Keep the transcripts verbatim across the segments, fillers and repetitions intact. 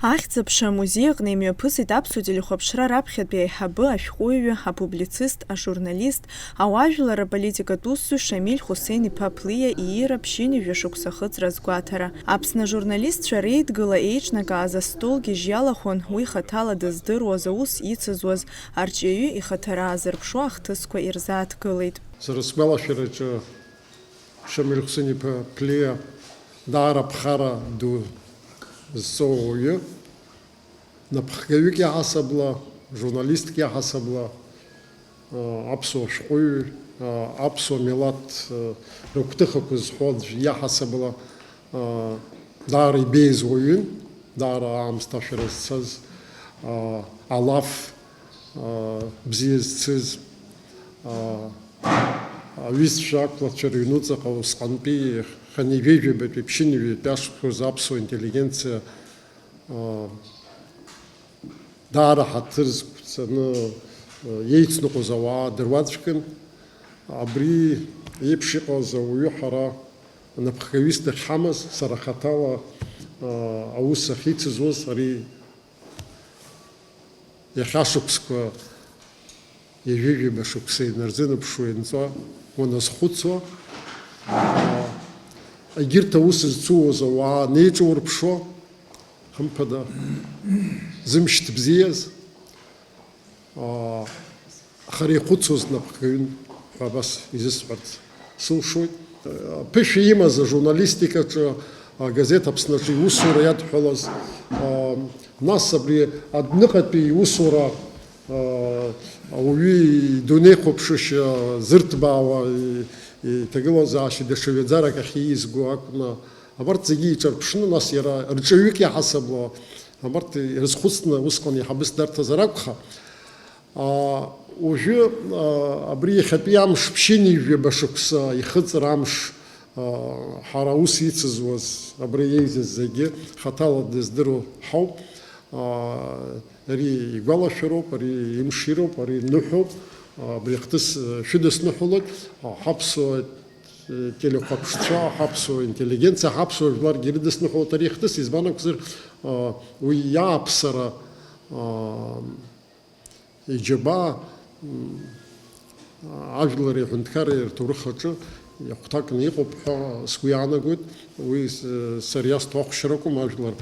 Ахьӡ-аԥша амузеи аҟны имҩаԥысит аԥсуа телехәаԥшра раԥхьатәи аиҳабы, ашәҟәыҩҩы, апублицист, ажурналист, ауаажәлар аполитикатә усзуҩ Шамиль Хусеин-иԥа Ԥлиа ииира ԥшьынҩажәа шықәса ахыҵра азгәаҭара. Аԥсны ажурналистцәа реидгыла еиҿнакааз астол гьежь иалахәын уи хаҭала дыздыруаз, аус ицызуаз, арҿиаҩы ихаҭара аазырԥшуа ахҭысқәа ирзааҭгылеит. Сара сгәалашәараҿы Шамиль Хусеин-иԥа Ԥлиа даара ԥхара ду зҵоу ауаҩы, напхгаҩык иаҳасабала, журналистк иаҳасабала, а, аԥсуа шәҟәыҩҩы, а, аԥсуа милаҭ, а, рыгәҭыхақәа зҳәо аӡә иаҳасабала, а, даара ибеиаз уаҩын, даара аамсҭашәара зцаз, а, алаф, а, бзиа зцыз, а, аҩызцәа ақәлацәа рыҩнуҵаҟа усҟантәи хынҩажәи жәабатәи ԥшьынҩажәи ашықәсқәа рзы аԥсуа интеллигенциа, а, даара ҳаҭыр зқәҵаны, а, еицныҟәоз ауаа дыруаӡәкын. Абри еиԥш иҟаз ауаҩы ҳара напхгаҩыс дахьҳамаз, сара хаҭала, а, аус ахьицызуаз, ари иахьа шықәсқәа, ҩажәижәаба шықәса инарзынаԥшуа ианҵа уаназхәыцуа, а, егьырҭ аус зцуаз ауаа неиҿаурԥшуа, хымԥада, зымшьҭ бзиаз, аа, хара ихәыцуаз напхгаҩын ҳәа абас изысҳәарц сылшоит. Ԥышәа имаз ажурналистикаҿы, агазеҭ Аԥсны аҿы иусура иадҳәалаз, аа, нас абри адәныҟатәи иусура, аа, ауаҩы идунеихәаԥшышьа зырҭбаауа, и-, иҭагылазаашьа даҽа ҩаӡарак ахь иизго акәны, абарҭ зегьы иҿарԥшны, нас иара рҿаҩык иаҳасабала, абарҭ ирызхәыцны усҟан иҳабыс дарҭазар акәха, аа, уажәы, аа, абри иахьатәи амш ԥшьынҩажәаба шықәса ихыҵра амш, аа, ҳара аус ицызуаз, абра еизаз зегьы хаҭала дыздыруа ҳауп. Аа, ари игәалашәароуп, ари имшироуп, ари ныҳәоуп. Аа, абри ахҭыс, э, шәыдысныҳәалоит. Аа, ҳаԥсуа телехәаԥшцәа, ҳаԥсуа интеллигенциа, ҳаԥсуа жәларгьы ирыдысныҳәалоит ари ахҭыс, избан акәзар, а, уи иааԥсара, а, иџьабаа, м, ажәлари аҳәынҭқарреи рҭоурых аҿы иахәҭакны иҟоуп ҳәа сгәы иаанагоит. Уи с-, сара иасҭо ахәшьаракәым, ажәлар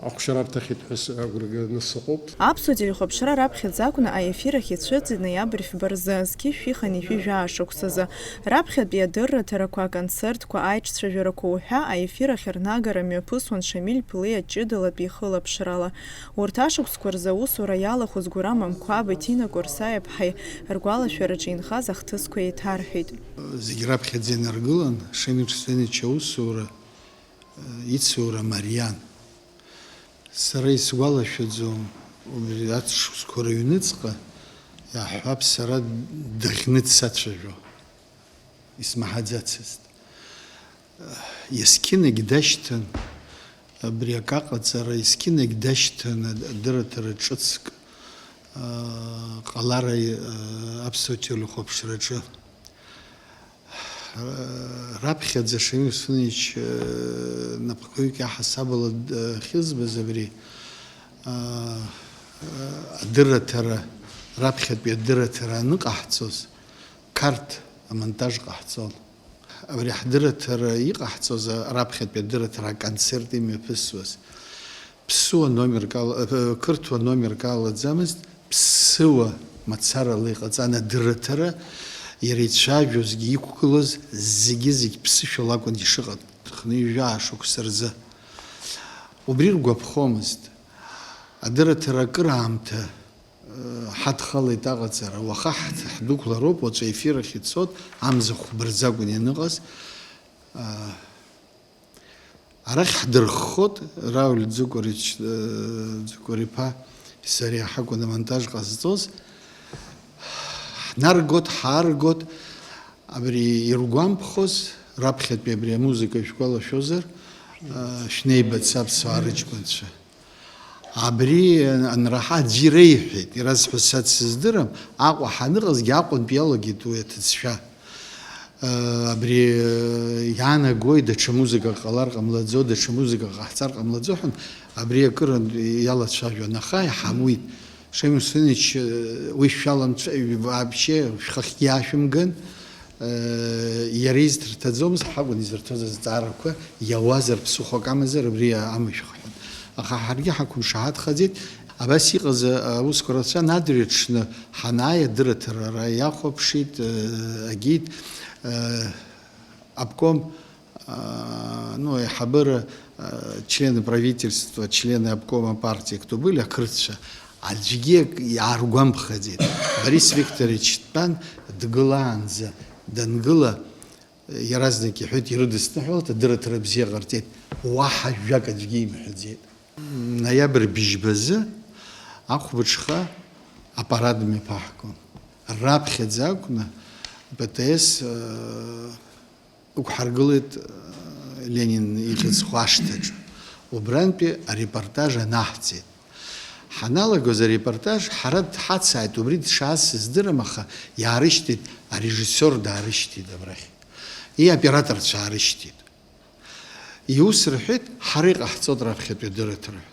ахәшьара рҭахьеит ҳәа с-, агәра ганы сыҟоуп. Аԥсуа телехәаԥшра раԥхьаӡа акәны аефир ахь ицәыӡит ноиабр фба рзы, зқьи жәшәи хынҩажәи жәаа шықәсазы. Раԥхьатәи адырраҭарақәа, аконцертқәа, аиҿцәажәарақәа уҳәа аефир ахь рнагара мҩаԥысуан Шамиль Ԥлиа ҷыдалатәи ихылаԥшрала. Урҭ ашықәсқәа рзы аусура иалахәыз Гәырам Амқәаби Ҭина Кәырсаиаԥҳаи ргәалашәараҿы инхаз ахҭысқәа еиҭарҳәеит. Зегь раԥхьаӡа инаргылан Шамиль Хусеинович аусура, ицура мариан. Сара исгәалашәаӡом, убри ашықәсқәа рыҩныҵҟа, иаҳҳәап, сара даӷьны дсацәажәо, исмаҳаӡацызт. Есқьынагь дашьҭан, абри акы аҟаҵара, есқьынагь дашьҭан адырраҭара ҿыцк, аа, ҟалара, аа, аԥсуа телехәаԥшраҿы. Раԥхьаӡа Шамиль Хусеинович, э, напхгаҩык иаҳасабала д-, ахьызбаз абри, а, а, адырраҭара, раԥхьатәи адырраҭара аныҟаҳҵоз, Қарҭ амонтаж ҟаҳҵон. Абри ҳдырраҭара иҟаҳҵоз, а, раԥхьатәи адырраҭара аконцерт имҩаԥысуаз. Ԥсуа номерк ала, э, қырҭуа номерк алаӡамызт, ԥсыуа мацарала иҟаҵан адырраҭара, иара ицәажәозгьы иқәгылоз зегьы-зегь ԥсышәала акәын ишыҟаз, хынҩажәа шықәса рзы. Убри ргәаԥхомызт. Адырраҭара акыраамҭа, э, ҳадхалеит аҟаҵара. Уаха ҳ-, ҳдәықәлароуп, уаҵәы аефир ахь ицот, амза хәба рзы акәын ианыҟаз. Э, Арахь ҳдырххот, Рауль Ӡыкәарич, э, Ӡыкәар-иԥа, сареи ҳакәын амонтаж ҟазҵоз. Ҳнаргот, ҳааргот, абри иргәамԥхоз, раԥхьатәи абри амузыка шәгәалашәозар, э, шәнеибац аԥсуаа рыҷкәынцәа. Абри анраҳа аӡәы иреиҳәеит, ирасҳәо сацсыздырам, Аҟәа ҳаныҟазгьы Аҟәантә иалагеит уи аҭыӡшәа. Э, абри, э, Иаанагои, даҽа музыкак ҟалар ҟамлаӡо, даҽа музыкак ҟаҳҵар ҟамлаӡо ҳәа, абри акырынтә иалацәажәон, аха иҳамуит. Шамил Хусеинович, уи шәаламцәажәо, вообще шәхахьгьы иаашәымган, иара изҭырҭаӡомызт, ҳакәын изырҭоз азҵаарақәа, иауазар, ԥсыхәак амазар, абри амышәх ҳәа. Аха ҳаргьы ҳақәымшаҳаҭхаӡеит, абас иҟаз аусқәа рацәан, адырҩаҽны ҳанааи, адырраҭара ара иахәаԥшит, агит, обком, а, ну, аиҳабыра, а, члены правительства, члены обкома партии, кто были, ақырҭцәа, аӡәгьы иааргәамԥхаӡеит. Борис Викторович дтәан, дгылаанӡа, дангыла, иаразнак иҳәеит, ирыдысныҳәалт, адырраҭара бзиа ҟарҵеит, уаҳа жәак аӡәгьы имҳәаӡеит. Ноиабр быжьбазы ахәбыҽха апарад мҩаԥаҳгон. Раԥхьаӡа акәны П Т С, э, ықәҳаргылеит, э, Ленин ихьӡ зху ашҭаҿы. Убрантәи арепортаж анаҳҵеит. Ҳаналагоз арепортаж ҳара дҳацааит, убри дшааз сыздырам, аха иаарышьҭит, арежиссиор даарышьҭит абрахь. И аоператорцәа аарышьҭит. Иус рҳәеит, ҳара иҟаҳҵоит раԥхьатәи адырраҭара ҳәа.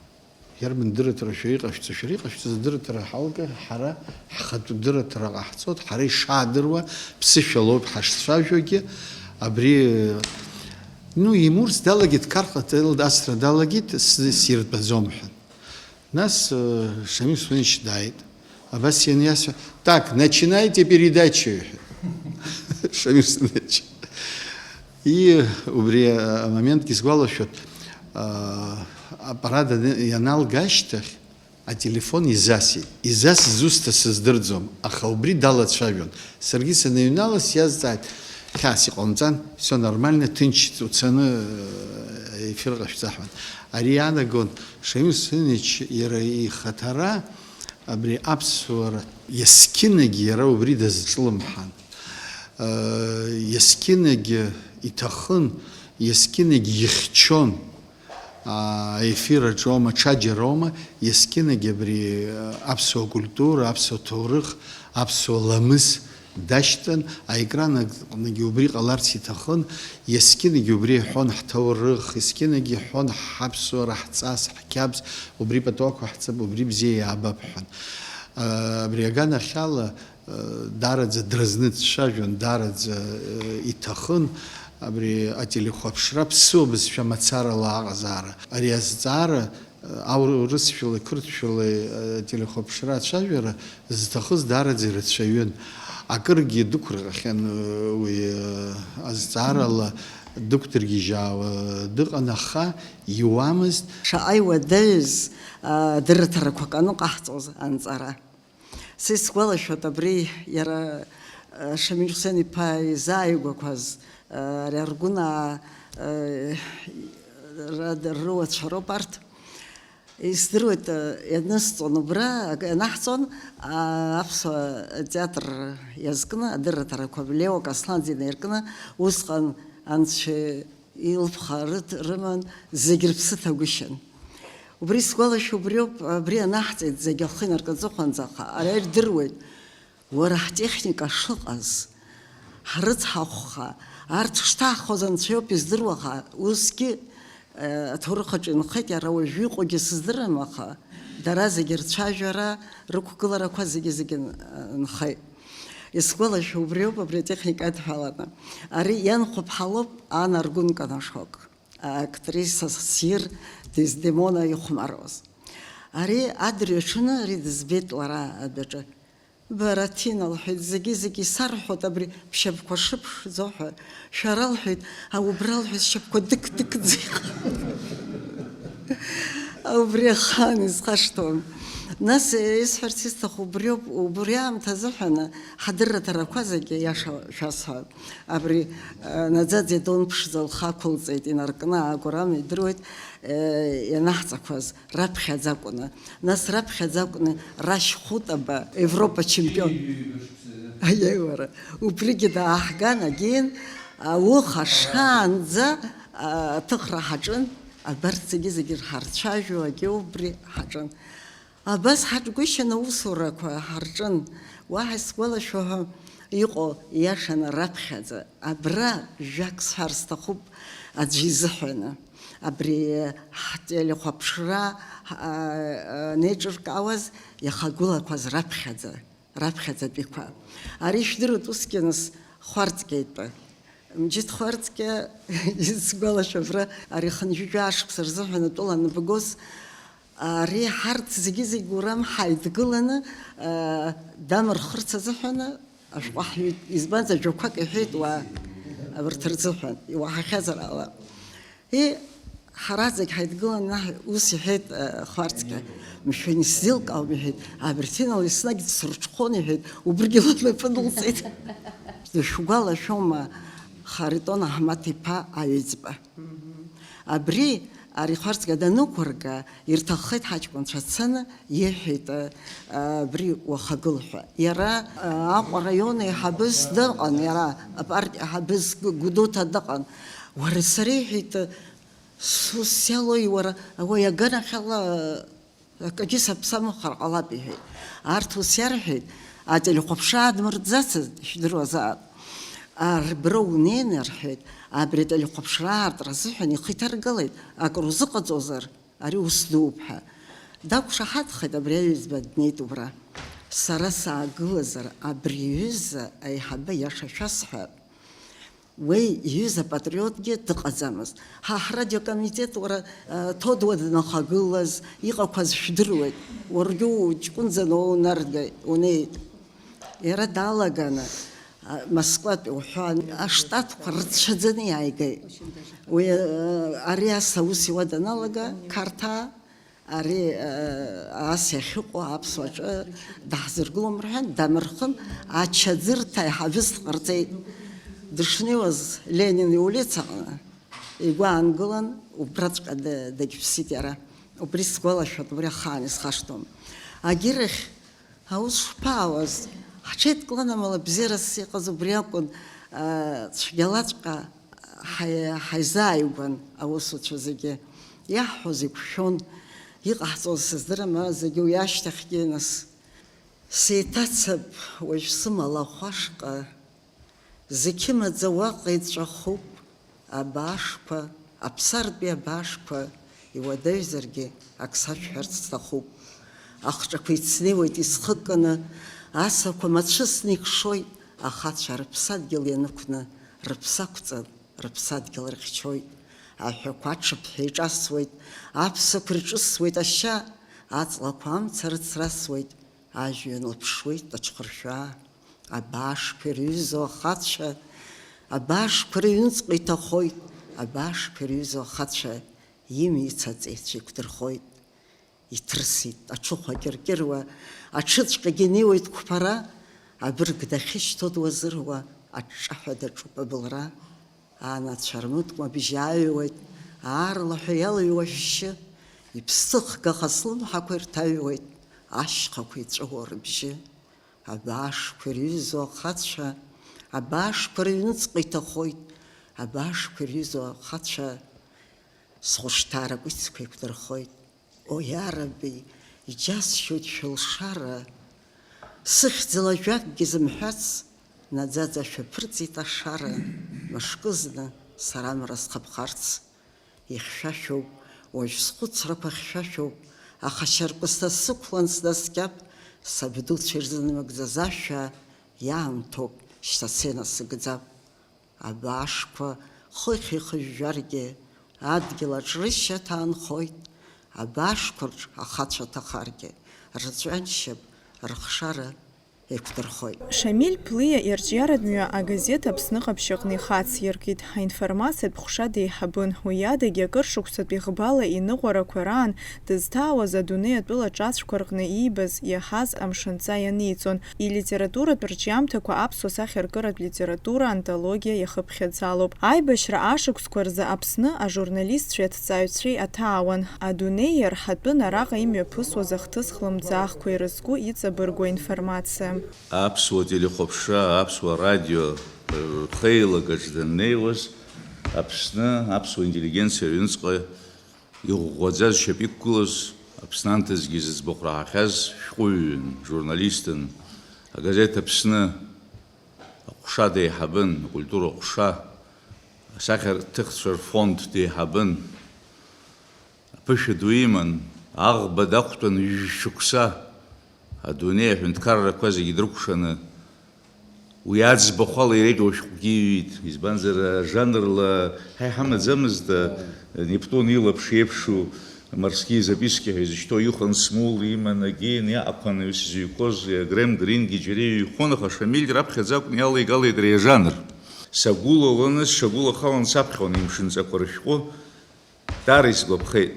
Иарбан дырраҭара шәара иҟашәҵо, шәара иҟашәҵаз адырраҭара ҳалга, ҳара ҳхатәы дырраҭара ҟаҳҵоит, ҳара ишаадыруа ԥсышәалоуп ҳашцәажәогьы, абри, ну, имурс далагеит, Қарҭ Ҟаҭел асра далагеит, с-, сиртәаӡом ҳәа. Нас, э, Шамил Хусеинович дааит. Абас ианиасҳәа, так, начинайте передачу, иҳәеит. Шамил Хусеинович. И убри, а, амоментгьы сгәалашәоит, а, аппарат аны ианалга ашьҭахь, ателефон изасит. Изас зусҭа сыздырӡом, аха убри далацәажәон. Саргьы саныҩналаз, сиазҵааит, хьаас иҟамҵан, всё нормально, ҭынч уцаны, э, ефир ҟашәҵа ҳәа. Ари иаанагон, Шамил Хусеинович иара ихаҭара абри аԥсуара есқьынагь иара убри дазҿлымҳан. Э, есқьынагь иҭахын, есқьынагь ихьчон. Аефир аҿы аума, ҽаџьара аума, есқьынагь абри, э, аԥсуа культура, аԥсуа ҭоурых, аԥсуа ламыс дашьҭан, аекран аҟныгьы убри ҟаларц иҭахын, есқьынагь убри иҳәон ҳҭоурых, есқьынагь иҳәон ҳаԥсуара, ҳҵас, ҳқьабз, убри пату ақәаҳҵап, убри бзиа иаабап ҳәан. Э, абри аганахьала, даараӡа дразны дцәажәон, даараӡа, э, иҭахын абри ателехәаԥшра ԥсуа бызшәа мацарала аҟазаара. Ари азҵаара, э, аурысшәалеи қырҭшәалеи, э, ателехәаԥшра ацәажәара зҭахыз даараӡа ирацәаҩын. Акыргьы дықәырҟьахьан, э, уи, э, азҵаарала дықәдыргьежьаауа дыҟан, аха иуамызт. Шаҟа иуадаҩыз, э, дырраҭарақәак аныҟаҳҵоз анҵара. Са исгәалашәоит, абри иара, э, Шамиль Хусен-иԥа изааигәақәаз, э, ари Аргәынаа, э, ра-, рыуацәа роуп арҭ. Исдыруеит, э, ианысҵон убра, ак-, ианаҳҵон, а, аԥсуа театр иазкны, адырраҭарақәа Лео Касланӡа инаиркны, усҟан анцәа илԥха рыҭ-, рыман, зегь рыԥсы ҭагәышьан. Убри сгәалашәо убриоуп, абри анаҳҵеит, зегь ахы инаркны аҵыхәанӡа, аха ара ирдыруеит, уара, ҳтехника шыҟаз, ҳрыцҳахәха, арҭ шҭаҳхуаз анцәа иоуп издыруа, аха усгьы, э, аҭоурых аҿы инхеит, иара уажәы иҟоугьы сыздырам, аха дара зегь рцәажәара, рықәгыларақәа зегьы-зегьы н-, нхеит. Исгәалашәо убриоуп, абри атехника адҳәаланы. Ари ианхәыԥҳалоуп Ана Аргәын Канашок, актриса ссир Дездемона ихәмаруаз. Ари адырҩаҽны ари дызбеит лара адәаҿы. Буратино, лҳәеит, зегьы-зегьы исарҳәоит абри бшьапқәа шыԥшӡо ҳәа. Шәара, лҳәеит, а, убра, лҳәеит, сшьапқәа дықь-дықьӡа иҟан. Убри ахаан изхашҭуам. Нас, э, исҳәарц исҭаху убриоуп, убри аамҭазыҳәаны ҳадырраҭарақәа зегьы, иаша шәасҳәап, абри, э, наӡаӡа идон ԥшӡа лхы ақәылҵеит, инаркны, агәарам идыруеит, э, ианаҳҵақәаз раԥхьаӡа акәны. Нас раԥхьаӡа акәны Рашь Хәытаба, Европа чемпион. Аиеи, уара, убригьы дааҳган, агьин, ауха шаанӡа, а, аҭыхра ҳаҿын, абарҭ зегьы-зегьы ҳарцәажәо, агьы убри ҳаҿын. Абас ҳаҿгәышьан аусурақәа ҳарҿын. Уаҳа исгәалашәо ҳәа, Иҟоу иашаны раԥхьаӡа, абра жәак сҳәар сҭахуп аӡәы изыҳәаны. Абри ҳтелехәаԥшра, а, а, неиҿыркаауаз иахагәылақәаз раԥхьаӡа, раԥхьаӡатәиқәа. Ари ишәдыруеит усгьы нас Хәарҵкьа итәы. Мџьыҭ Хәарҵкьа, исгәалашәо абра, ари хынҩажәа ашықәса рзыҳәан атәыла анбгоз, ари ҳарҭ зегьы-зегь урам ҳаидгыланы, а, дамырхырц азыҳәаны ашәҟәы ҳҩит. Избанзар, жәақәак иҳәеит уа абарҭ рзыҳәан, иуаҳахьазар ала. И, ҳара зегь ҳаидгыланы ус иҳәеит, а, Хәарцкьа, мшәан, исзеилкаауам, иҳәеит, абырҭ инала еснагь дсырҽхәон, иҳәеит, убригьы лнапы нылҵеит. Дышәгәалашәома Харитон Аҳмаҭ-иԥа Аҩӡба? Абри, ари Хәарцкьа данықәырга, ирҭаххеит ҳаҷкәынцәа, дцаны иҳәеит, а, абри уахагыл ҳәа. Иара, а, Аҟәа араион аиҳабыс дыҟан, иара апартиа аиҳабыс Гу-, Гәдоуҭа дыҟан. Уара, сара, иҳәеит, сус иалои, уара, уи аганахьала акгьы саԥсамхар ҟалап, иҳәеит. Арҭ ус иарҳәеит, ателехәаԥшра аадмыртӡацызт, ишәдыруазаап. Арбра унеины, рҳәеит, абри ателехәаԥшра аартра азыҳәан ихы иҭаргалеит, акрузыҟаҵозар, ари ус дууп ҳәа. Дақәшаҳаҭхеит, абри аҩызба днеит убра. Сара саагылазар, абри аҩыза аиҳабы иаша шәасҳәап. Уи иҩыза патриотгьы дыҟаӡамызт. Ҳа ҳрадиокомитет, уара, а, Ҭодуа днахагылаз иҟақәаз шәдыруеит. Уаргьы уҷкәынӡаны уоунаргеит, унеит. Иара далаганы, а, Москватәи уҳәан, аштатқәа рацәаӡаны иааигеит. Уи, а, ари ас аус иуа даналага, Қарҭаа, ари, э, ас иахьыҟоу аԥсуаҿы даҳзыргылом рҳәан, дамырхын, ачаӡырҭа аиҳабыс дҟарҵеит. Дышнеиуаз Ленин иулицаҟны игәы аангылан, убраҵәҟьа д-, дагьԥсит иара. Убри сгәалашәоит, убри ахаан исхашҭуам. Агьырахь аус шԥаауаз? Ҳҽеидкылан, амала бзиарас иҟаз убри акәын, э, цәгьалаҵәҟьа ҳаи-, ҳаизааигәан аусуцәа зегьы. Иаҳҳәоз еиқәшәон, иҟаҳҵоз сыздырам, зегьы уи ашьҭахьгьы нас. Сеиҭацап уажә сымала ахәашҟа, зқьы маӡа уаҟа иҵәахуп, абаашқәа, аԥсартәи абаашқәа, иуадаҩзаргьы ак сашәҳәарц сҭахуп. Ахҿақәа ицнеиуеит исхыкканы, асақәа мацәысны икшоит, ахацәа рыԥсадгьыл ианықәны, рыԥсы ақәҵан, рыԥсадгьыл рыхьчоит. Аҳәақәа аҽыԥҳәа иҿасуеит, аԥсақәа ирҿысуеит ашьа, аҵлақәа амца рыцрасуеит, ажәҩан лыԥшуеит аҽхыршәаа. Абаашқәа ирҩызоу ахацәа, абаашқәа рыҩныҵҟа иҭахоит, абаашқәа ирҩызоу ахацәа имиц аҵеицәа иқәдырхоит. Иҭырсит аҽыхәа кьыркьыруа, аҽыҵәҟьагьы инеиуеит қәԥара, абырг дахьышьҭоу дуазыруа, аҿҿаҳәа даҿуп абылра. Анацәа рмыткәма бжьы ааҩуеит, аарлаҳәа иалыҩуа шәшьы, иԥсҭыхгаха слымҳақәа ирҭаҩуеит, ашьхақәа иҵәыуо рыбжьы. Абаашқәа ирҩызоу ахацәа, абаашқәа рыҩныҵҟа иҭахоит, абаашқәа ирҩызоу ахацәа, схәышҭаара кәицқәа еиқәдырхоит. О, иараби, иџьасшьоит шәылшара, сыхьӡала жәакгьы зымҳәац, наӡаӡа шәаԥырҵит ашара, мышкызны сара амра схыԥхарц. Ихьшәашәоуп, уажә схәыцрақәа хьшәашәоуп, аха шьаркәысҭа сықәлан снаскьап, сабдуцәа ирзынамыгӡаз ашәа иаамҭоуп, шьҭа сенасыгӡап. Абаашқәа хыхь ихыжәжәаргьы, адгьыл аҿ рышьаҭа аанхоит, абаашқәа рҿ ахацәа ҭахаргьы, рҵәҩаншьап, рыхшара еиқәдырхоит. Шамиль Плиа ирҿиаратә мҩа агазеҭ Аԥсны ҟаԥшь аҟны ихациркит. Аинформациатә ҟәша деиҳабын. Уи адагьы акыр шықәсатәи ӷбала иныҟәарақәа раан дызҭаауаз адунеи атәыла ҿацәқәа рҟны иибаз, иаҳаз амшынҵа ианиҵон. Илитературатә рҿиамҭақәа аԥсуа сахьаркыратә литература антологиа иахыԥхьаӡалоуп. Аибашьра ашықәсқәа рзы Аԥсны ажурналистцәеи аҭҵааҩцәеи аҭаауан. Адунеи иарҳатәын араҟа имҩаԥысуаз ахҭыс хлымӡаахқәа ирызку иҵабыргу аинформациа. Аԥсуа телехәаԥшра, аԥсуа радио рхеилагаҿ даннеиуаз, Аԥсны аԥсуа интеллигенциа рыҩныҵҟа иӷәӷәаӡа зшьапы иқәгылаз, Аԥсны анҭыҵгьы зыӡбахә раҳахьаз шәҟәыҩҩын, журналистын, агазеҭ Аԥсны Ҟәша деиҳабын, акультура ҟәша, асахьарҭыхцәа рфонд деиҳабын. Аԥышәа ду иман, аӷба дақәтәан ҩажәа шықәса, адунеи аҳәынҭқаррақәа зегьы дрыкәшаны, уи аӡбахә ала иреиӷьу ашәҟәгьы иҩит. Избанзар, жанрла ҳа иҳамаӡамызт, Нептун илаԥш еиԥшу, Морские записки ҳәа изышьҭоу иҟан, Смул иман, Гейне, Акәанҩы сзыҩқәоз, Грем Грингьы џьара иҩхон, аха Шамиль раԥхьаӡа акәны иалеигалеит ари ажанр. Сагәылаланы, сшагәылахалан саԥхьон имшынҵақәа рышәҟәы, даара исгәаԥхеит.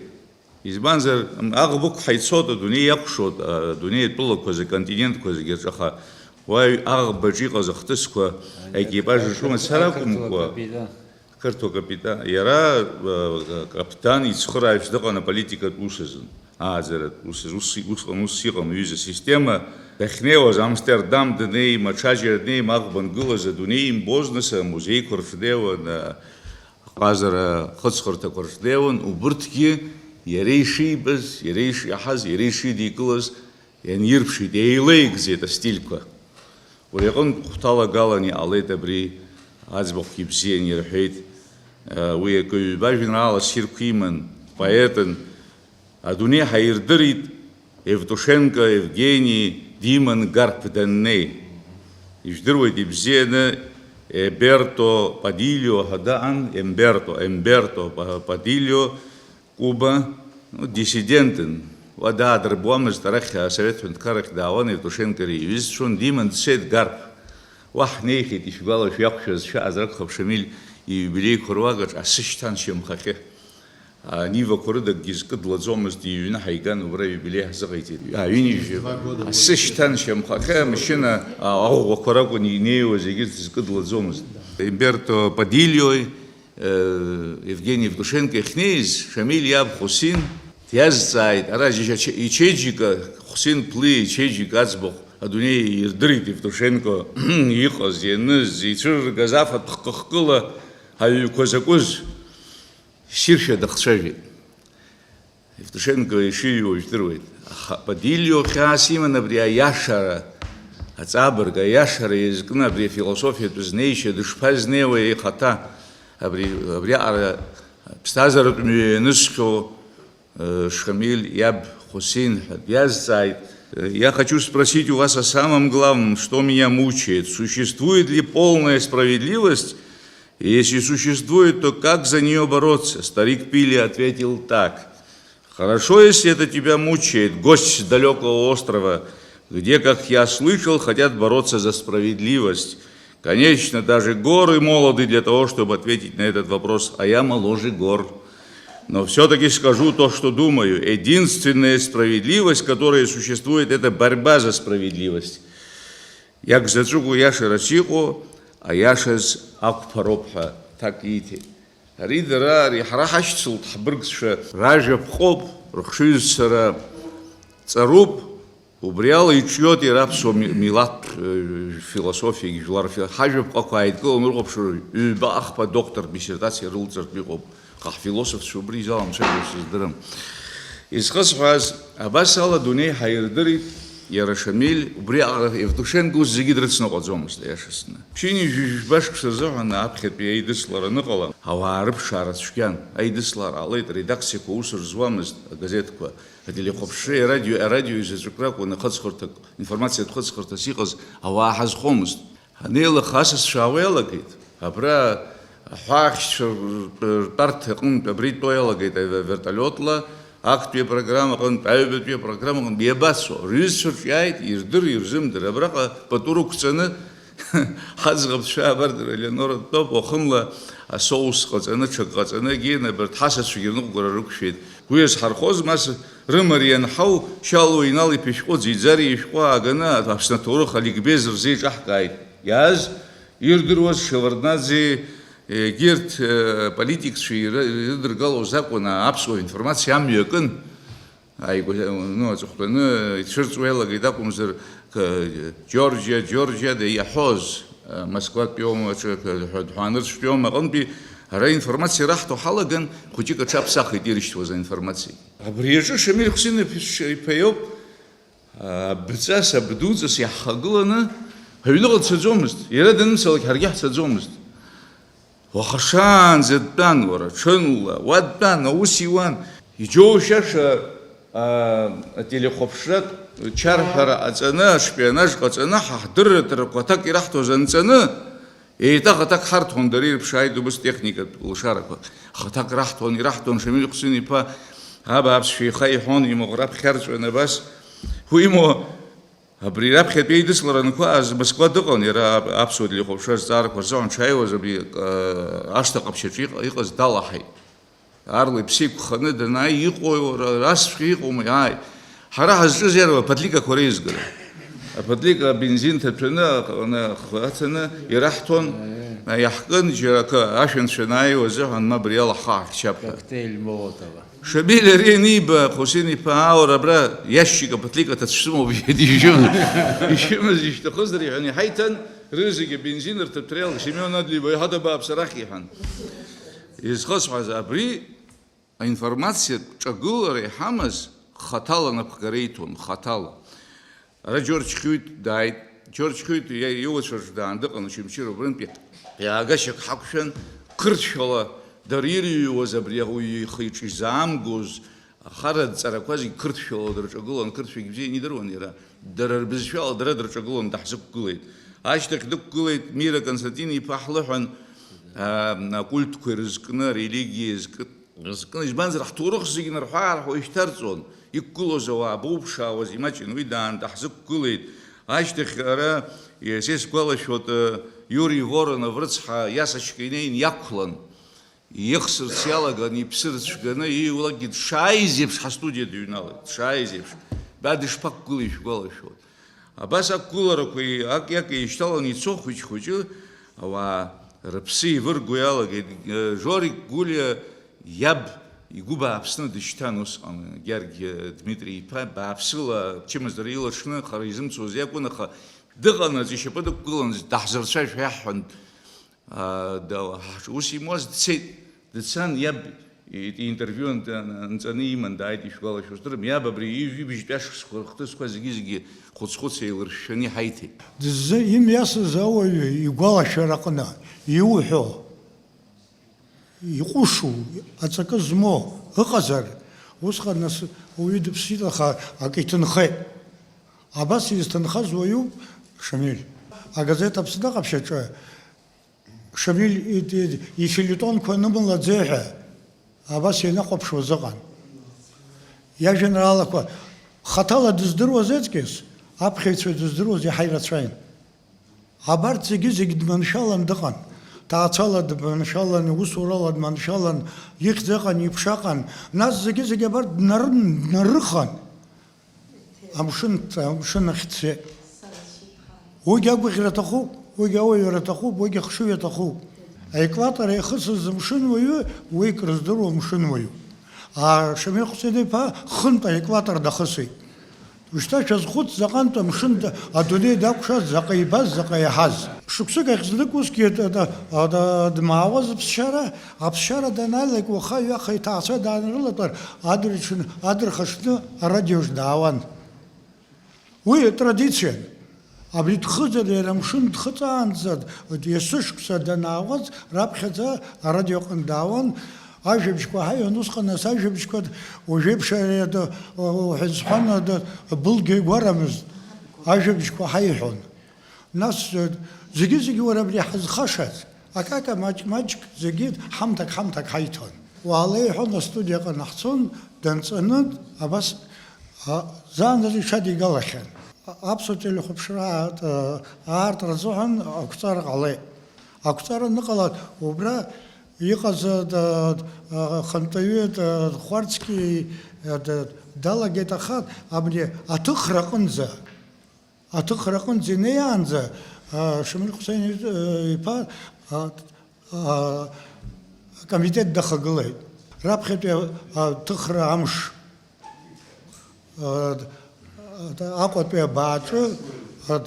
Избанзар, аӷба ықәҳа ицоит, адунеи иакәшоит, адунеи атәылақәа зегь, аконтинентқәа зегь рҿы, аха уаҩ аӷбаҿ иҟаз ахҭысқәа аекипаж рҿы мацара акәымкәа, Қырҭуа капитан. Иара, э, каԥдан ицхырааҩыс дыҟан аполитикатә ус азын, ааӡаратә ус азы. Ус, усҟан ус иҟан, ҩыза система. Дахьнеиуаз Амстердам днеи, Маҽаџьара днеи, ма аӷба ангылаз адунеи имбоз, нас амузеиқәа рҿы днеиуан, э, аҟазара хыҵхырҭақәа рҿы днеиуан. Убырҭгьы иара ишибаз, иара ишиаҳаз, иара ишидикылаз ианирԥшит, еилеигӡеит астильқәа. Убри аҟынтә хәҭалагалан иҟалеит абри, аӡбахәгьы бзиан ирҳәеит. Уи акы-ҩба жәеинраала ссирқәа иман, поетын. Адунеи ҳаирдырит Евтушенко Евгени диман Гарԥ даннеи. Ижәдыруеит ибзианы Еберто Падильо ҳәа даан, Емберто, Емберто Па-, Падильо, Куба, ну, диссидентын. Уа даадырбуамызт, арахь Асовет Ҳәынҭқаррахь даауан, Евтушенко иара иҩызцәон, диман дцеит Гарԥ. Уа ҳнеихьеит, ишәгәалашәо, иақәшәаз шәаҟаз ракәхап, Шамиль иубилеиқәа руакаҿ асы шьҭан шьамхахьы. Анивақәа рыда акгьы зкыдлаӡомызт, иҩны ҳаиган, убра иубилеи ҳзыҟаиҵеит. Ҩынҩажәа асы шьҭан шьамхахьы, амашьына, а, аӷәӷәақәа ракәын инеиуаз, егьырҭ зкыдлаӡомызт. Еберто Падильои, Евгени Евтушенко иахьнеиз, Шамиль иаб Хәсин диазҵааит, ара иче-, ичеиџьыка Хәсин Плиа ичеиџьыка аӡбахә адунеи ирдырит Евтушенко иҟаз, ианыз, ицәырыргаз афатә хкы-хкыла аҩқәа закәыз ссиршәа дахцәажәеит. Евтушенко ишиҩуа жәдыруеит, аха Падильо хьаас иман абри аиашара аҵабырг, аиашара иазкны абри афилософиатә знеишьа дышԥазнеиуеи ихаҭа, абри, абриаҟара ԥсҭазааратә мҩа ианысхьоу, э, Шамиль иаб Хәсин ҳәа диазҵааит. Э, я хочу спросить у вас о самом главном, что меня мучает. Существует ли полная справедливость? И если существует, то как за неё бороться? Старик Пили ответил так: «Хорошо, если это тебя мучает, гость с далёкого острова, где, как я слышал, хотят бороться за справедливость. Конечно, даже горы молоды для того, чтобы ответить на этот вопрос, а я моложе гор. Но всё-таки скажу то, что думаю. Единственная справедливость, которая существует, это борьба за справедливость». Иагзаҵәыгоу иашарас иҟоу, аиашаз ақәԥароуп ҳәа ҭак ииҭеит. Ари дара, ари ҳара ҳашьцылт ҳбыргцәа ражәаԥҟоуп, рыхшыҩзцара ҵаруп, убри ала иҿиоит иара аԥсуа ми-, милаҭтә, э, философиагьы, жәлар фи-, ҳажәаԥҟақәа ааидкыланы урыхәаԥшыр, ҩба ахԥа доктортә диссертациа рылҵыртә иҟоуп. Аха ҳфилософцәа убри изаламцәажәо сыздырам. Изхысҳәааз, абас ала адунеи ҳаирдырит, иара Шамиль, убри аҟара Евтушенко ус зегьы дрыцныҟәаӡомызт, аиашазы. Ԥшьынҩажәи жәба шықәса рзыҳәан аԥхьатәи аидыслара аныҟала, ауаа рыԥшаара цәгьан, аидыслара ҟалеит, аредакциақәа аус рзуамызт, агазеҭқәа, ателехәаԥшреи арадио, арадиои заҵәык ракәын ахыҵхырҭак, информациатә хыҵхырҭас иҟаз ауаа ҳазхомызт. Анеилых асасцәа аауа иалагеит. Абра аҳәаахьчцәа ртәарҭа аҟынтә абра итәо иалагеит авертолиотла, актәи апрограмма аҟынтә, аҩбатәи апрограмма аҟынтә иабацо? Рҩызцәа рҿиааит, ирдыр, ирзымдыр. Абраҟа пату рықәҵаны, ҳаӡӷабцәа абарҭ Елеонора дтәоуп, уахынла асоус ҟаҵаны, ҽак ҟаҵаны, егьи абарҭ ҳасасцәагьы рныҟәгара рықәшәеит. Уи азҳархоз, ма рымариа анҳау, Шьалуа Инал-иԥа ишәҟәы, Ӡиӡариа ишәҟәы ааганы Аԥсны аҭоурых аликбез рзеиҿаҳкааит. Иааз ирдыруаз Шеварднаӡе, егьырҭ, э, политикцәа иры-, ирыдыргалоз акәын, аԥсуа информациа амҩа акын. Ааигәа, ну, аҵыхәтәаны ицәырҵуа иалагеит акәымзар, к-, Џьорџьиа, Џьорџьиа да иаҳәоз, э, Москватәиоума, ҽа-, ҳәа-, ҳәа-, ҳәа-, Ҳәаанырцәтәиоума аҟынтәи ара информациа раҳҭо ҳалаган, хәыҷык аҽаԥсахит ирышьҭуаз аинформациа. Абри аҿы Шамиль Хәсин-иԥа иоуп, а, абҵас, абдуҵас иаҳхагыланы, Ҳаҩныҟа дцаӡомызт, иара данымцалак ҳаргьы ҳцаӡомызт. Уаха шаанӡа дтәан, уара, ҽынла, уа дтәан, аус иуан. Иџьоушьаша, аа, ателехәаԥшратә чарҳәара ҟаҵаны, ашпионаж ҟаҵаны, ҳа ҳдырраҭарақәа аҭак ираҳҭоз анҵаны, еиҭах аҭак ҳарҭон, дара ирыԥшааит убыс техникатә лшарақәа. Аха аҭак раҳҭон, ираҳҭон, Шамиль Хәсин-иԥа абааԥсшәа ихаиҳәон, имаҟа раԥхьа арҵәаны абас. Уимоу, Абри раԥхьатәи аидыслара анқәааз Москва дыҟан, иара ап-, аԥсуа телехәаԥшра азҵаарақәа рзыҳәан дшааиуаз, абри, а, ашҭа ҟаԥшьаҿы иҟ-, иҟаз далаҳаит. Аарла иԥсы еиқәханы данааи, иҟои уара, расҵәҟьа иҟоума, ааи. Ҳара ҳазҿыз иара аподликақәа реизгара. Аподлика абензин ҭаҭәаны, аҟны ахы аҭаны ираҳҭон, иаҳкын, џьара акы ашәанцәа анааиуа азыҳәан, ма абри ала ҳхы ҳахьчап ҳәа. Коктейль Молотова. Шамиль ари аниба, Хусин-иԥа, ааура абра иашьчик аподлика ҭацә сымоуп, иҳәеит, ишәымаз, ишәымаз ишәҭахызар, иҳәан, иҳаиҭан, рызегьы абензин рҭыҭәра иалгеит, Семион Адлеиба, иҳадабааԥс арахь, иҳәан. Изхысҳәааз, абри аинформациатә ҿагылара иҳамаз хаҭала напхгара иҭон, хаҭала. Ара Џьорџь Хьуит дааит. Џьорџь Хьуит иа-, иуацәа рҿы даан дыҟан, Очамчыра убрантәи иаагашьак ҳақәшәан, қырҭшәала дара ирыҩуаз абри ауаҩы ихы-иҿы изаамгоз ахара дҵарақәа зегь қырҭшәала дырҿагылан, қырҭшәагь бзианы идыруан иара, дара рбызшәала дара дырҿагылан, даҳзықәгылеит. Ашьҭахь дықәгылеит Мира Константин-иԥа ҳлыҳәан, аа, акультқәа ирызкны, арелигиа иазкны, Зкны, избанзар, ҳҭоурых зегьы нарҳәы-аарҳәуа ишьҭарҵон, иқәгылоз ауаа абоуԥшаауаз имаҷын, уи даан даҳзықәгылеит. Ашьҭахь ара, са исгәалашәоит, Иури Воронов рыцҳа иасачка инеин иақәлан, ихсырц иалаган, иԥсы рыцәганы, ииулакгьы дшааиз еиԥш ҳастудиа дыҩналеит, дшааиз еиԥш. Ба дышԥақәгылеи шәгәалашәоит. Абас ақәгыларақәеи ак-иак еишьҭаланы ицо хәыҷ-хәыҷы ауаа рыԥсы еивырго иалагеит. Жорик Гәлиа иаб игәы бааԥсны дышьҭан усҟан, Гьаргь Дмитри-иԥа, бааԥсыла ачымазара илаҽны хара изымцоз иакәын, аха дыҟанаҵ ишьапы дықәгылан, даҳзырцәажәо иаҳҳәан, Аа, да-, ҳаҿ-, ус имуаз дцеит, дцан, иаб и-, интервиу нҵ-, нҵаны иман, дааит, ишәгәалашәо здырам, иаб абри ижә-, ибжьтәи ашықәсқәа рыхҭысқәа зегьы-зегьы хәыц-хәыц еилыршәшәаны иҳаиҭеит. Дыззы имҩасыз ауаҩы игәалашәараҟны иуҳәо, иҟәышу, аҵакы змоу ыҟазар, усҟан нас уаҩы дыԥсит, аха акы иҭынхеит. Абас изҭынхаз уаҩуп Шамиль. Агазеҭ Аԥсны аҟаԥшь аҿы Шамиль и-, и-, ифельетонқәа нымлаӡеи ҳәа абас ианахәаԥшуаз ыҟан. Иажәеинраалақәа хаҭала дыздыруаз аҵкьыс, аԥхьаҩцәа дыздыруаз иаҳа ирацәаҩын. Абарҭ зегьы-зегь дманшәалан дыҟан. Ҭаацәала дманшәалан, усурала дманшәалан, ихьӡ ыҟан, иԥша ыҟан. Нас зегьы-зегь абарҭ днарын, днарыхан. Амшын, амшын ахь дцеит. Уигь агәаӷьра аҭахуп, уигь ауаҩра аҭахуп, уигь ахшыҩ аҭахуп. Аекватор иахысыз мшынуаҩы, уи крыздыруа мшынуаҩуп. А Шамил Хәсеин-иԥа хынтә аекватор дахысит. Ушьҭа шәазхәыц, заҟантә амшын да-, адунеи дакәшаз, заҟа ибаз, заҟа иаҳаз. Шықәсык ахь знык усгьы д-, д-, д-, дмаауаз аԥсшьара, Аԥсшьара даналак, уаха-ҩаха иҭаацәа даанрылатәар, адырҽын-, адырхаҽны арадиоҿ даауан. Уи атрадициан. Абри дхыҵыр, иара амшын дхыҵаанӡа, д-, есышықәса данаауаз, раԥхьаӡа арадиоҟны даауан, ажәабжьқәа ҳаиҳәон, усҟан ас ажәабжьқәа д-, уажәеиԥш ари ад-, уҳәан сҳәан, ад-, былгьо игәарамызт, ажәабжьқәа ҳаиҳәон. Нас, э, зегьы-зегьы уара абри ҳазхашаз, акака маҷк-маҷк зегьы ҳамҭак-ҳамҭак ҳаиҭон. Уаала иҳәон, астудиаҟны ҳцон, данҵаны, абас, а, заанаҵ иҽадигалахьан. А-, аԥсуа телехәаԥшра аартра, аартра азыҳәан ақәҵара ҟалеит. Ақәҵара аныҟала, убра иҟаз, а, да-, а, хантәаҩы, да-, Хәарцкьи, а, да-, далагеит, аха абни аҭыхра аҟынӡа, Аҭыхра аҟынӡа инеиаанӡа, а, Шамиль Хәсеин, э, иԥа, а, а, акомитет дахагылеит. Раԥхьатәи, а, аҭыхра амш, а, а, Аҟәатәи абааҿы, а,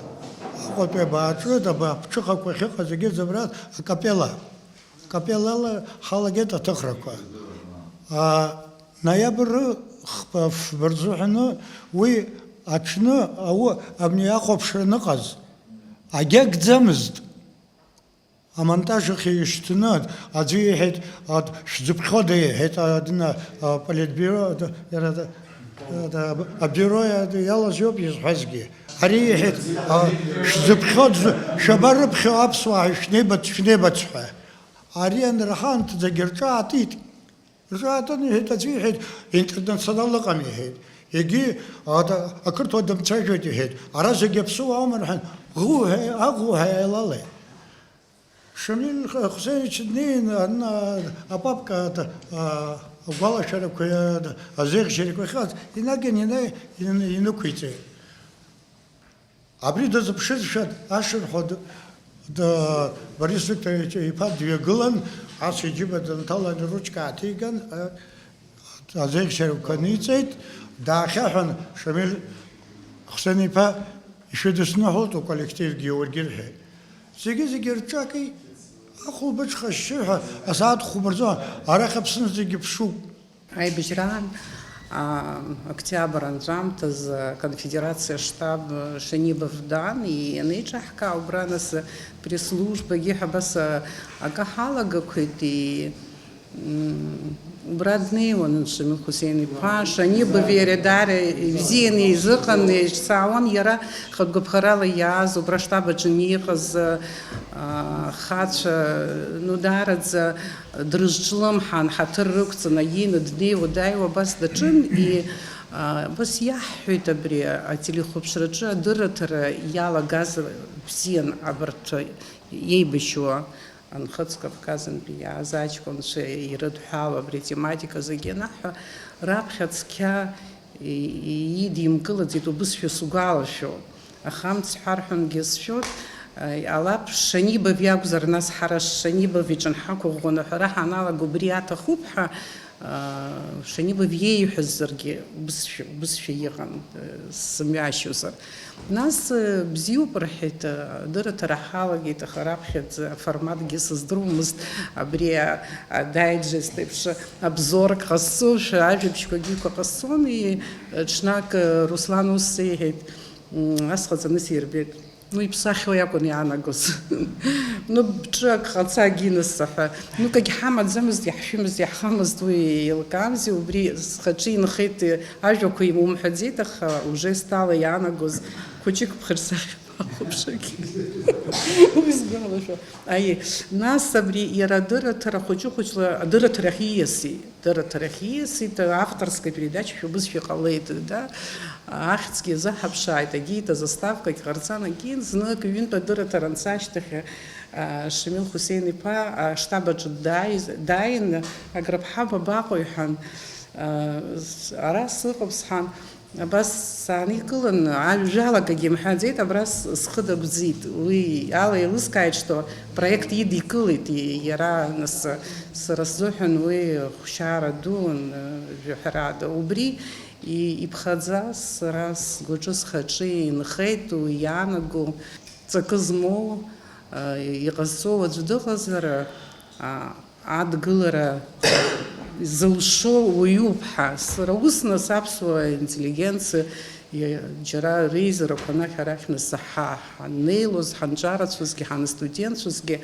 Аҟәатәи абааҿы, аба-, аԥҽыхақәа ахьыҟаз зегьы зыбра акапелла. Капеллала ҳалагеит аҭыхрақәа. А, ноиабр хԥа фба рзыҳәаны уи аҽны ау-, абни ахәаԥшра аныҟаз, Агьагӡамызт. Амонтаж ахь ишьҭны, аӡәы иҳәеит, а, шәзыԥхьода, иҳәеит, а, дна, а, политбиуро, а, иара, а, абиуро иа-, иалаз иоуп изҳәазгьы. Ари иҳәеит, а, шәзыԥхьо, дзы-, шәабарыԥхьо аԥсуаа, шәнеибац-, шәнеибац ҳәа. Ари анраҳа, анҭӡагьы рҿы аатит. Рҿы аатын, иҳәеит, аӡәы иҳәеит, интернационал ыҟам, иҳәеит. Егьи, а, да-, ақырҭуа дымцәажәоит, иҳәеит. Ара зегьы аԥсуаа аума, рҳәан, ӷуҳәа, аӷуҳәа еилалеит. Шамил Х-, Хусеинич днеин, ан-, а, апапка, а, агәалашәарақәа, а, азеӷьжьрақәа ахьыҟаз, инаган ина-, ин-, инықәиҵеит. Абри дазыԥшызшәа, ашырҳәа д-, д-, Борис Викторович иԥа дҩагылан, ас иџьыба дынҭалан, иручка ааҭиган, а, азеӷьжьрақәа ниҵеит, даахьаҳәын, Шамил Хусеин-иԥа, ишәыдысныҳәоит уколлективгьы, уаргьы, рҳәеит. Зегьы-зегьы рҿаки, ахәылбыҽха ашьшьыҳәа асааҭ хәба рзы арахь Аԥсны зегьы ԥшуп. Аибашьраан, аа, октиабр анҵәамҭазы аконфедерациа аштаб Шанибов даан, и-, ианеиҿаҳкаа, убра нас пресс-службагьы ҳәа абас, а, акы ҳалагақәеит, и-, м, убра днеиуан Шамил Хусеин-иԥа, Шанибов иара даара ибзианы изыҟан, еицаауан иара хатә гәаԥхарала иааз, убра аштаб аҿы иҟаз, а, ахацәа, ну, даараӡа дрызҿлымҳан, ҳаҭыр рықәҵаны, аиеины днеиуа, дааиуа абас даҿын, и, а, абас иаҳҳәеит абри ателехәаԥшраҿы адырраҭара иалагаз бзиан абарҭ еибашьуа Нхыҵ Кавказынтәи иааз аҷкәынцәа ирыдҳәалоу абри атематика зегьы анаҳҳәа, раԥхьа цқьа и-, и-, идимкылаӡеит убызшәа сгәалашәо. Аха амц ҳәарҳәангьы сшәоит, э, алаф Шанибов иакәзар, нас ҳара Шанибов иҿы ҳақәыӷәӷәаны аҳәара ҳаналага убри аҭахуп ҳәа, э, Шанибов иеиҳәазаргьы убызшәа, убызшәа иҟан, э, сымҩашьозар. Нас, э, бзиоуп рҳәеит, э, адырраҭара ҳалагеит, аха раԥхьаӡа аформатгьы сыздыруамызт, абри а-, адаиджест еиԥш обзорк ҟасҵошәа, ажәабжьқәагьы ықәа ҟасҵон, и, э, ҽнак, э, Руслан ус сеиҳәеит, М, ас ҟаҵаны сирбеит. Ну, иԥсахьоу иакәын иаанагоз. Ну, бҿы ак ҟаца, Гинесса ҳәа. Ну, акгьы ҳамаӡамызт, иаҳшәымызт, иаҳхамызт, уи еилкаамзи, убри схаҿы инхеит, ажәақәа имоумҳәаӡеит, аха уже стәала иаанагоз хәыҷык ԥхырсахьа бахәаԥшыргьы. Уи сгәалашәо. Аиеи, нас абри иара адырраҭара хәыҷы-хәыҷла адырраҭарахь ииасит. Дырраҭарахь ииасит, авторская передача шәыбызшәа ҟалеит, да, ахьӡгьы азаҳаԥшааит, агеит, азаставкагь ҟарҵан, агеит, знык ҩынтә адырраҭара анца ашьҭахь, а, Шамил Хусеин-иԥа аштаб аҿы дааиз-, дааин, Аграпҳа бабаҟоу, иҳәан, а, с-, ара сыҟоуп, сҳәан, абас сааникылан, ажәалагагьы имҳәаӡеит, абра с-, схы дагәӡит. Уи ала еилыскааит, что проект идикылеит, и-, иара, нас, сара сзыҳәан уи хәшьара дуун, э, жәаҳәарада. Убри и-, иԥхаӡа сара сгәаҿы, схаҿы инхеит уи иаанаго ҵакы змоу, э, иҟазҵо аӡә дыҟазар, а, адгылара зылшо уаҩуп ҳәа. Сара ус нас аԥсуа интеллигенциа, иа-, џьара реизарақәа анахь-арахь нас ҳа-, ҳаннеилоз, ҳанҿарацәазгьы, ҳанстудентцәазгьы,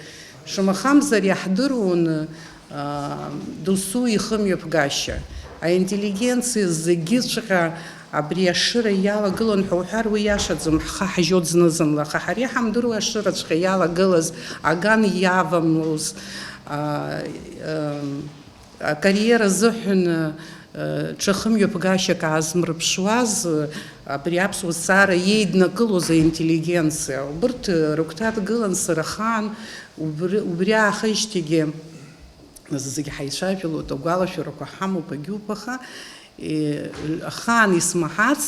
шамахамзар иаҳдыруан, аа, досу ихымҩаԥгашьа. Аинтеллигенциа зегьыҵәҟьа абри ашыра иалагылан ҳәа уҳәар, уи иашаӡам, ҳхы ҳажьоит зны-зынла, аха ҳара иҳамдыруа ашыраҵәҟьа иалагылаз, аган иавамлоз, аа, м, акариера азыҳәан, э, ҽа хымҩаԥгашьак аазмырԥшуаз, э, абри аԥсуа зҵаара иеиднакылоз аинтеллигенциа. Убырҭ, э, рыгәҭа дгылан сара ахаан, убри, убри аахижьҭеигьы зегьы ҳаицәажәалоит, агәалашәарақәа ҳамоуп, агьуп, аха, э, ахаан исмаҳац,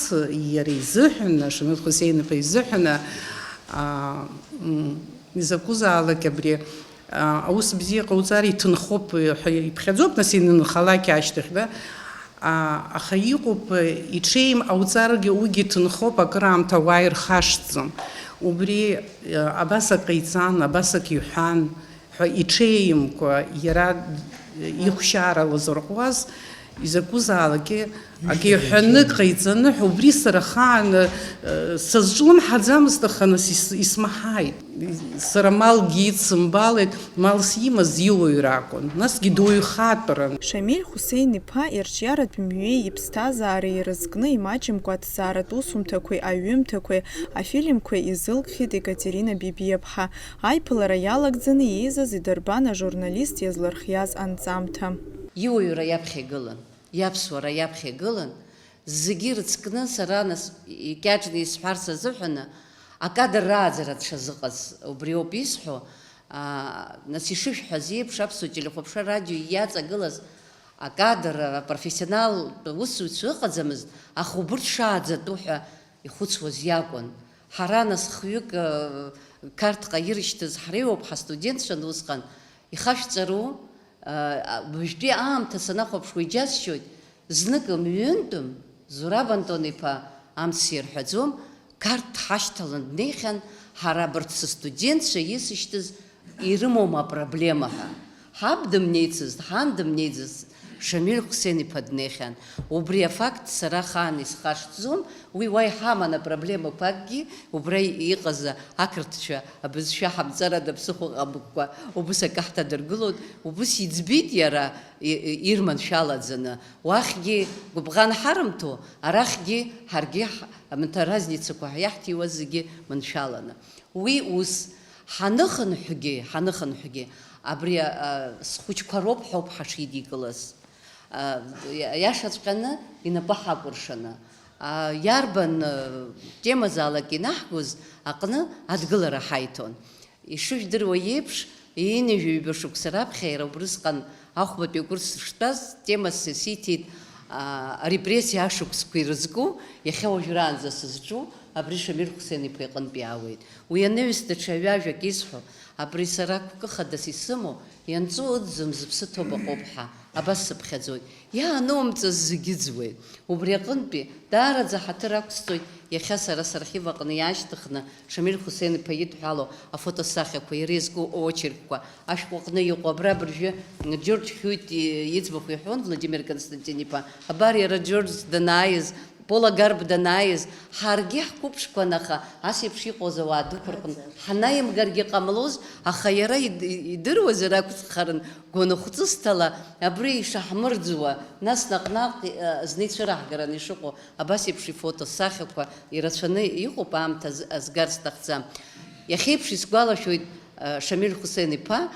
иара изыҳәан, Шамил Хусеин-иԥа изыҳәан, а, м, изакәызаалак абри, а, аус бзиа ҟауҵар иҭынхоуп ҳәа иԥхьаӡоуп, нас, инынхалак ашьҭахь, да? А, аха иҟоуп, иҽеим ҟауҵаргьы уигьы ҭынхоуп, акыраамҭа ауаа ирхашҭӡом. Убри, а, абас ак ҟаиҵан, абас ак иҳәан ҳәа иҽеимкәа иара ихәшьара лазырҟәуаз, Изакәызаалакгьы акы иҳәаны, ҟаиҵаны ҳәа, убри сара ахаан, э, сазҿлымҳаӡамызт, аха нас ис-, исмаҳаит. Сара малгьы идсымбалеит, малс имаз иуаҩра акәын, насгьы дуаҩхатәран. Шамиль Хусеин-иԥа ирҿиаратә мҩеи иԥсҭазаареи ирызкны имаҷымкәа аҭҵааратә усумҭақәеи аҩымҭақәеи афильмқәеи изылгхьеит Екатерина Бибиаԥҳа. Аиԥылара иалагӡаны иеизаз идырбан ажурналист иазлырхиаз анҵамҭа. Иуаҩра иаԥхьа игылан, иаԥсуара иаԥхьа игылан, зегьы ирыцкны сара нас икьаҿны исҳәарц азыҳәаны, акадр рааӡара дшазыҟаз убриоуп исҳәо, аа, нас ишышәҳәаз еиԥш, аԥсуа телехәаԥшра радио иаҵагылаз акадр, апрофессионалтә усзуҩцәа ыҟаӡамызт, аха убырҭ шааӡатәу ҳәа ихәыцуаз иакәын. Ҳара нас хҩык, э, Қарҭҟа ирышьҭыз ҳреиуоуп ҳастудентцәан усҟан, ихашәҵару? Э, уажәтәи аамҭа санахәаԥшуа иџьасшьоит, знык мҩынтәым, Зураб Антон-иԥа, амц сирҳәаӡом, Қарҭ дҳашьҭалан днеихьан, ҳара абарҭ сыстудентцәа исышьҭыз ирымоума апроблема ҳәа. Ҳаб дымнеицызт, ҳан дымнеиӡацызт, Шамиль Хусеин-иԥа днеихьан. Убри афакт сара ахаан исхашҭӡом, уи уа иҳаман апроблемақәакгьы, убра иҟаз ақырҭцәа абызшәа ҳамҵарада ԥсыхәа ҟамыккәа убыс акы ҳҭадыргылон, убыс иӡбеит иара, и-, и-, ирманшәалаӡаны. Уахьгьы гәыбӷан ҳарымҭо, арахьгьы ҳаргьы ҳ-, амҭа разницақәа ҳиаҳҭиуаз зегьы маншәаланы. Уи ус, ҳаныхынҳәгьы, ҳаныхынҳәгьы, абри, а, схәыҷқәа роуп ҳәоуп ҳашидикылаз. А, иа-, иашаҵәҟьаны инапы ҳакәыршаны. А, иарбан, а, темазаалак инаҳгоз аҟны адгылара ҳаиҭон. Ишыжәдыруа еиԥш, ҩынҩажәаҩба шықәса раԥхьа иара убрысҟан ахәбатәи акурс сыштәаз, темас сиҭеит, аа, арепрессиа ашықәсқәа ирызку, иахьа уажәраанӡа сызҿу, абри Шамиль Хусеин-иԥа иҟынтә иаауеит. Уи анаҩс даҽа ҩажәак исҳәо, абри сара гәкы хадас исымоу, ианҵоу ыӡӡом, зыԥсы ҭоу баҟоуп ҳәа, абас сыԥхьаӡоит. Иаанумҵаз зегьы ыӡуеит. Убри аҟынтәи даараӡа ҳаҭыр ақәсҵоит иахьа сара сархив аҟны иаашьҭыхны Шамиль Хусеин-иԥа идҳәалоу афотосахьақәа, иара изку очеркқәа, ашәҟәы аҟны иҟоу. Абра абыржәы Џьорџь Хьуит иӡбахә иҳәон Владимир Константин-иԥа. Абар иара Џьорџь данааиз, Пола Гарб данааиз, ҳаргьы ҳқәыԥшқәан, аха ас еиԥш иҟоз ауаа дуқәа рҟны ҳанаимгаргьы ҟамлоз, аха иара ид-, идыруазар акәхарын, гәаныхәҵысҭала абри ишаҳмырӡуа, нас наҟ-наҟ, э, зны ицәыраҳгараны ишыҟоу абас еиԥш ифотосахьақәа ирацәаны иҟоуп, аамҭа аз-, азгар сҭахӡам. Иахьеиԥш исгәалашәоит, э, Шамиль Хусеин-иԥа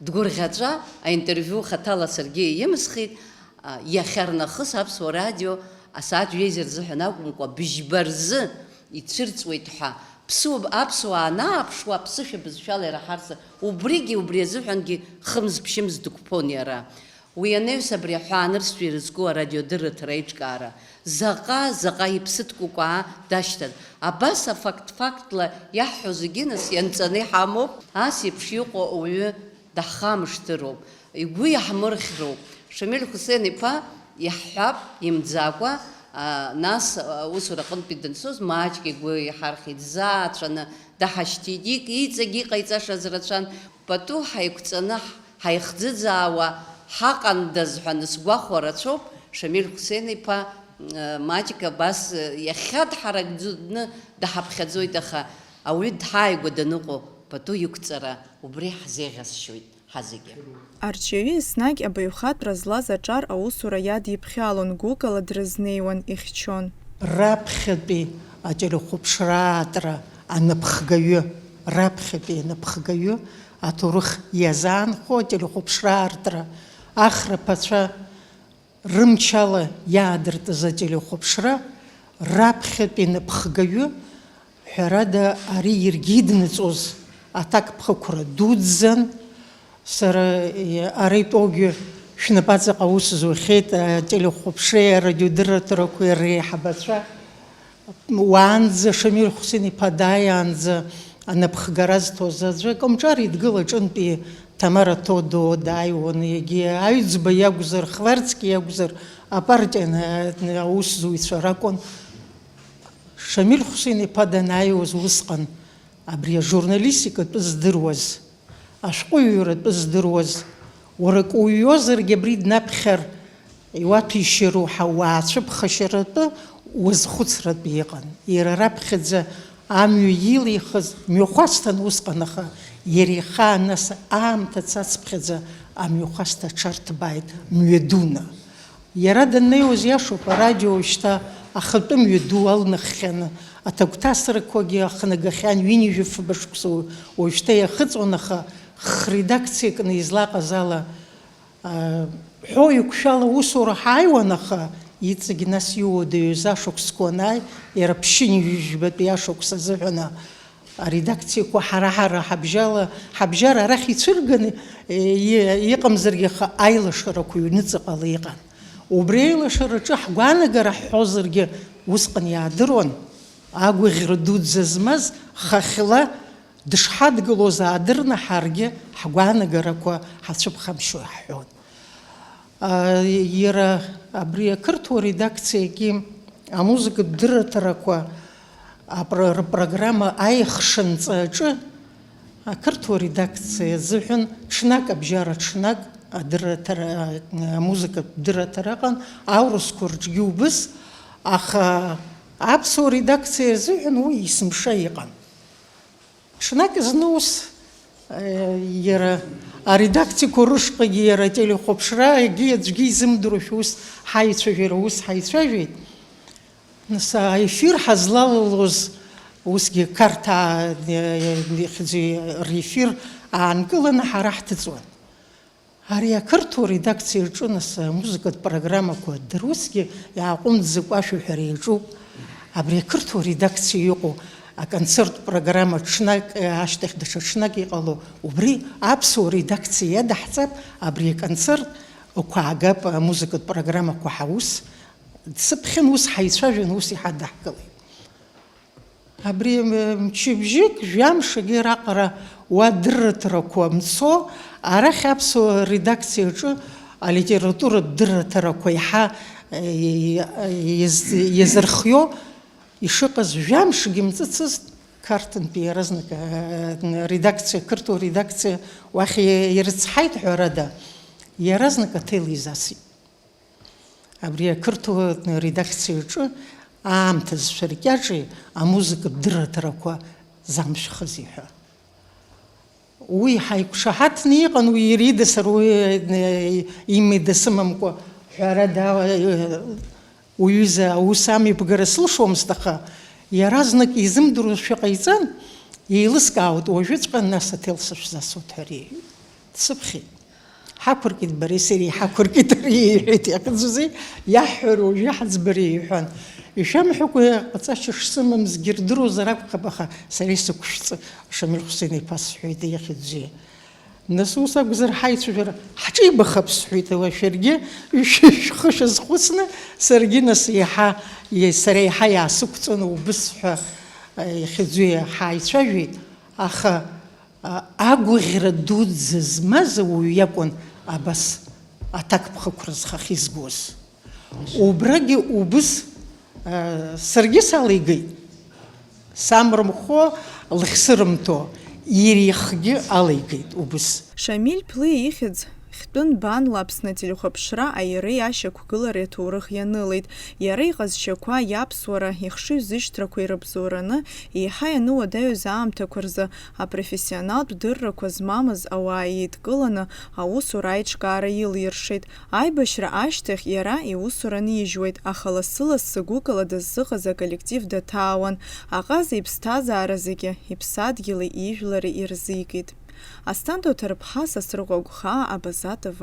дгәырӷьаҵәа аинтервиу хаҭала саргьы иимсхит, э, иахьарнахыс Аԥсуа радио асааҭ ҩеиза рзыҳәан акәымкәа, быжьба рзы ицәырҵуеит ҳәа, ԥсыуа-, аԥсуаа анааԥшуа, аԥсышәа бызшәала ираҳарц, убригьы, убри азыҳәангьы хымз-ԥшьымз дықәԥон иара. Уи анаҩс абри аҳәаанырцәтәи ирызку арадиодырраҭара аиҿкаара заҟа, заҟа иԥсы ҭкәыкәаа дашьҭан. Абас афакт-фактла иаҳҳәо зегьы нас ианҵаны иҳамоуп, ас еиԥш иҟоу ауаҩы даҳхамышҭыроуп, игәы иаҳмырхьроуп. Шамиль Хусеин-иԥа иаҳҳәап, имӡакәа, а, нас, а, аусура аҟынтәи данцоз маҷк игәы иҳархьит, дзаацәаны даҳашьҭит, ик-, иҵегь иҟаиҵашаз рацәан, пату ҳаиқәҵаны ҳ-, ҳаихӡыӡаауа ҳаҟандаз ҳәа анысгәахәа рацәоуп, Шамиль Хусеин-иԥа, э, маҷк абас, э, иахьа дҳаракӡаны даҳаԥхьаӡоит, аха ауаҩы дҳааигәа даныҟоу пату иқәҵара убри ҳзеиӷьасшьоит. Ҳазегьы. Арҿиаҩы еснагь абаҩхатәра злаз аҿар аусура иадиԥхьалон, гәыкала дрызнеиуан, ихьчон. Раԥхьатәи ателехәаԥшра аартра анапхгаҩы, раԥхьатәи анапхгаҩы, аҭоурых иазаанхо ателехәаԥшра аартра, ахраԥацәа рымчала иаадыртыз ателехәаԥшра раԥхьатәи напхгаҩы, ҳәарада, ари иаргьы иднаҵоз аҭакԥхықәра дуӡӡан. Сара, е, ара итәоугьы шәнапаҵаҟа аус зухьеит, ателехәаԥшреи арадиодырраҭарақәеи реиҳабацәа. Уаанӡа Шамиль Хусеин-иԥа дааиаанӡа анапхгара зҭоз аӡәы акомҿар идгыл аҿынтәи Ҭамара Ҭодо дааиуан, егьи Аҩӡба иакәзар, Хварцкиа иакәзар, апартиа на-, аусзуҩцәа ракәын. Шамиль Хусеин-иԥа данааиуаз усҟан, абри ажурналистикатәы здыруаз, ашәҟәыҩҩратәы здыруаз, уара акы уҩуазаргьы абри днаԥхьар, Иуаҭәеишьароу ҳауаа ацәыԥхашьаратәы уазхәыцратәы иҟан. Иара раԥхьаӡа амҩа илихыз мҩахәасҭан усҟан, аха иара ихаан нас аамҭа цацԥхьаӡа амҩахәасҭа аҽарҭбааит мҩадуны. Иара даннеиуаз иашоуп, арадио уажәшьҭа ахатәы мҩаду алнаххьаны, аҭагәҭасрақәагьы ахнагахьан, ҩынҩажәи фба шықәса уажәшьҭа иахыҵуан, аха хредакциа кны излаҟаз ала, ҳәоу еиқәшәала аусура ҳааиуан, аха иҵегь нас иуадаҩыз ашықәсқәа анааи, иара ԥшьынҩажәижәбатәи ашықәс азыҳәан аредакциақәа ҳара-ҳара ҳабжьала, ҳабжьара арахь ицәырганы, е, и-, иҟамзаргьы, аха аилашарақәа ҩныҵҟала иҟан. Убри аилашараҿы ҳгәаанагара ҳҳәозаргьы усҟан иаадыруан, агәаӷьра дуӡӡа змаз хахьла дышҳадгылоз аадырны ҳаргьы ҳгәаанагарақәа ҳацәыԥхамшьо иаҳҳәон. А, иара абри ақырҭуа редакциагьы амузыкатә дырраҭарақәа апро-, рпрограмма аихшанҵа аҿы ақырҭуа редакциа азыҳәан ҽнак, абжьара ҽнак адырраҭара, амузыкатә дырраҭара ыҟан, аурысқәа рҿгьы убыс, аха аԥсуа редакциа азыҳәан уи есымша иҟан. Ҽнак зны ус, э, иара аредакциақәа рышҟагьы, иара ателехәаԥшрагьы аӡәгьы изымдыруашәа ус ҳаицәажәара, ус ҳаицәажәеит. Нас аефир ҳазлалалоз, усгьы Қарҭаа, э, ихьӡи-, рефир аанкыланы ҳара ҳҭыҵуан. Ари ақырҭуа редакциа аҿы нас амузыкатә программақәа дара усгьы иааҟәымҵӡакәа ашәаҳәара иаҿуп. Абри ақырҭуа редакциа иҟоу аконцерттә программа ҽнак, ашьҭахь даҽа ҽнак иҟало, убри аԥсуа редакциа иадаҳҵап, абри аконцерт ықәаагап амузыкатә программақәа ҳаус. Дсыԥхьан, ус ҳаицәажәан, ус иҳадаҳкылеит. Абри, м-, мчыбжьык, жәамшгьы раҟара уа дырраҭарақәа мцо, арахь аԥсуа редакциаҿы алитературатә дырраҭарақәа иаҳа, е, иаз-, иазырхио ишыҟаз, жәамшгьы мҵыцызт, Қарҭынтәи иаразнак, е, редакциа, қырҭуа редакциа уахь ирыцҳаит, ҳәарада, иаразнак аҭел изасит. Абри ақырҭуа редакциаҿы аамҭазы шәаркьаҿи амузыкатә дырраҭарақәа замшәхызи ҳәа. Уи ҳаиқәшаҳаҭны иҟан, уи иара ида сара уи, э, имеда сымамкәа, ҳәарада, э, уҩыза аус амҩаԥгара сылшомызт, аха иаразнак изымдыруашәа ҟаиҵан, еилыскаауеит, уажәыҵәҟьа нас аҭел сышәзасуеит ҳәа иҳәеит. Дсыԥхьеит. Ҳақәыркит бареи сареи, ҳақәыркит ари, иҳәеит, иахьӡузеи, иаҳҳәароу, иаҳӡбареи, иҳәан. Ишәамҳәакәа ҟаҵашьа шсымамзгьы рдыруазар акәхап, аха сара исықәшәҵ, Шамил Хәсен-иԥа сҳәеит, иахьӡузеи. Нас ус акәзар, ҳаицәажәара ҳҿибахап, сҳәеит, уа шәаргьы шәхы шәазхәыцны, саргьы нас еиҳа, сара еиҳа иаасықәҵаны убыс ҳәа, иахьӡузеи, ҳааицәажәеит, аха агәаӷьра дуӡӡа змаз ауаҩ иакәын абас аҭакԥхықәра зхахьы изгоз. Убрагьы убыс, саргьы салигеит, самырхәо, лыхьсырымҭо, иара ихгьы алигеит убыс. Шамиль Ԥлиа ихьӡ хьтәы нбанла Аԥсны ателехәаԥшра аиареи ашьақәгылареи аҭоурых ианылеит. Иара иҟазшьақәа, иаԥсуара, ихшыҩзышьҭрақәа ирыбзоураны, еиҳа иануадаҩыз аамҭақәа рзы апрофессионалтә дыррақәа змамыз ауаа еидкыланы аусура аиҿкаара илиршеит. Аибашьра ашьҭахь иара иусура нижьуеит, аха лассы-лассы гәыкала дыззыҟаз аколлектив даҭаауан, аҟаза иԥсҭазаара зегьы иԥсадгьыли ижәлари ирзикит. Асҭанда Оҭарԥҳа, Сасрыҟәа Гәхаа, Абаза Т В.